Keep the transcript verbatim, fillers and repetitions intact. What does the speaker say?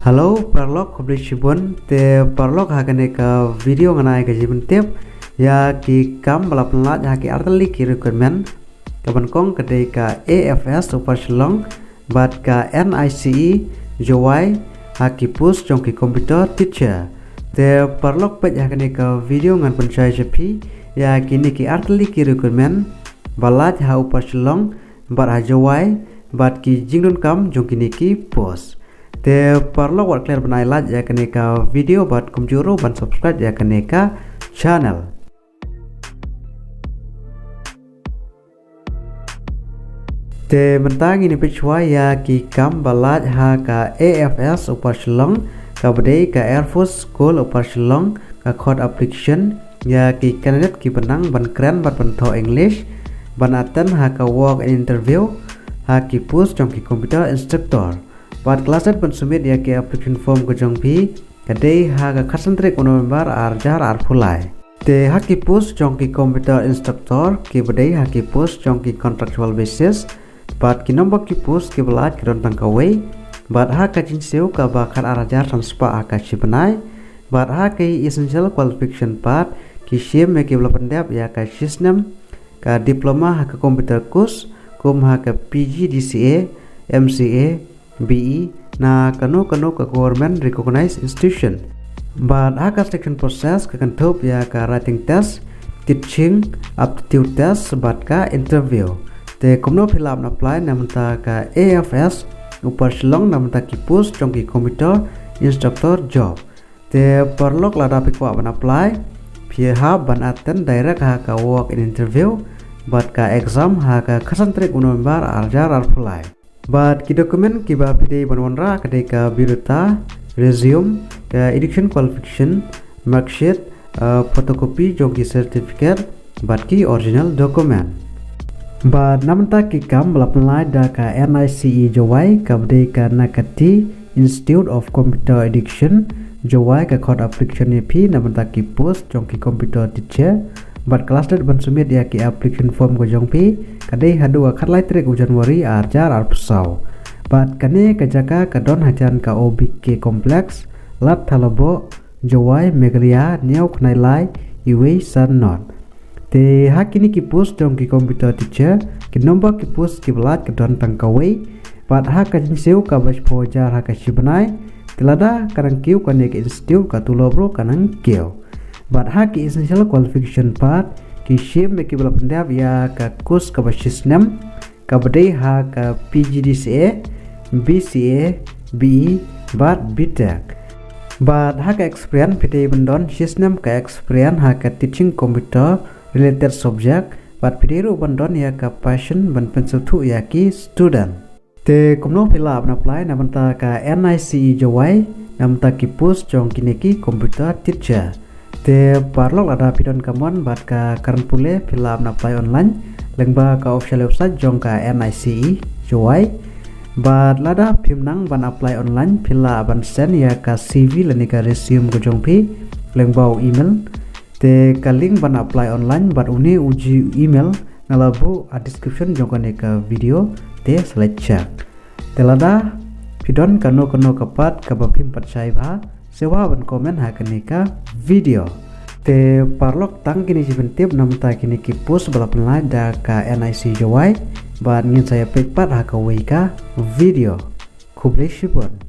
Hello paralok, khublei shibun. Te paralok, ha kane ka video ngan ai ka jingpyntip ïa ki kam ba la pynlait ha ki artylli ki recruitment. Ka ban kong ka dei ka A F S Upper Shillong bad ka N I C E Jowai ha ki post jong ki computer teacher. Te paralok, peit ha kane ka video ngan pynshai sha phi ïa kine ki artylli ki recruitment ba lait ha Upper Shillong bad ha Jowai bad ki jingdonkam jong kine ki post. Te paralok, wat klet ban ai like ïa kane ka video bad kumjuh ruh ban subscribe ïa kane ka channel. Te mynta ngin ïa peit shuwa ïa ki kam ba lait ha ka A F S Upper Shillong, ka ba dei ka Air Force School Upper Shillong, ka khot application ïa ki candidate ki ba nang ban kren bad ban thoh English ban attend ha ka walk-in interview ha ki post jong ki computer instructor. Bad ka last date ban submit ïa ki application form ka jong phi ka dei ha ka khatsan tarik u November ar hajar arphew lai. Te ha ki post jong ki computer instructor ki ba dei ha ki post jong ki contractual basis, bad ki number ki post ki ba lait ki don tang kawei, bad ha ka jingsiew ka ba khat ar hajar san spah ha ka shi bnai, bad ha ki essential qualification pat ki shim ïa ki ba la pyndep ïa ka shi snem ka diploma ha ka computer course, kum ha ka P G D C A, M C A, B E na kano kano ka government recognized institution. Bad ha ka selection process ka kynthup ïa ka writing test, teaching aptitude test bad ka interview. Te kumno phi lah ban apply na bynta ka A F S Upper Shillong na bynta ki post jong ki computer instructor job? Te paralok, lada phi kwah ban apply, phi hap ban attend direct ha ka walk-in interview bad ka exam ha ka khatsan tarik u November ar hajar arphew lai. Bad ki document ki ba phi dei ban wanrah ka dei ka biodata, resume, ka education qualification, marksheet, uh, photocopy jong ki certificate bad ki original document. Bad na bynta ki kam ba la pynlait da ka N I C E Jowai, ka ba dei ka Nakati Institute of Computer Education Jowai, ka khot application ïa phi na bynta ki post jong ki computer teacher. Bad ka last date ban submit ïa ki application form ka jong phi ka dei haduh ka khatlai tarik u January ar hajar arphew saw. Bad kane ka jaka ka don hajan ka O B K Complex, Lad Thalaboh, Jowai, Meghalaya, hynñiew khyndai lai, uwei san nod. Te ha kine ki post jong ki computer teacher, ki number ki post ki ba lait ka don tang kawei, bad ha ka jingsiew ka ba shiphew hajar ha ka shi bnai. Te lada ka nang kiew kane ka institute, ka tulop ruh ka nang kiew. Bad ha ki essential qualification pat ki shim ïa ki ba la pyndep ïa ka course ka ba shi snem, ka ba dei ha ka P G D C A, B C A, B E bad B Tech. Bad ha ka experience phi dei ban don shi snem ka experience ha ka teaching computer related subject, bad phi dei ruh ban don ïa ka passion ban pynsngewthuh ïa ki student. Te kumno phi lah ban apply na bynta ka N I C E Jowai na bynta ki post jong kine ki computer teacher? Te paralok, lada phi don ka mon bad ka kyrdan pule, phi lah ban apply online lyngba ka official website jong ka N I C E Jowai. Bad lada phim nang ban apply online, phi lah ban send ïa ka C V lane ka resume ka jong phi lyngba u email. Te ka link ban apply online bad une u Gmail nga la buh ha description jong kane ka video, te sa leit check. Te lada phi don kano kano ka pat ka ba phim pat shai bha, sngewbha ban comment ha kane ka video. Te paralok, tang kine ki jingpyntip na bynta kine ki post ba la pynlait da ka N I C E Jowai, bad ngin sa ïa peit pat ha kawei ka video. Khublei shibun.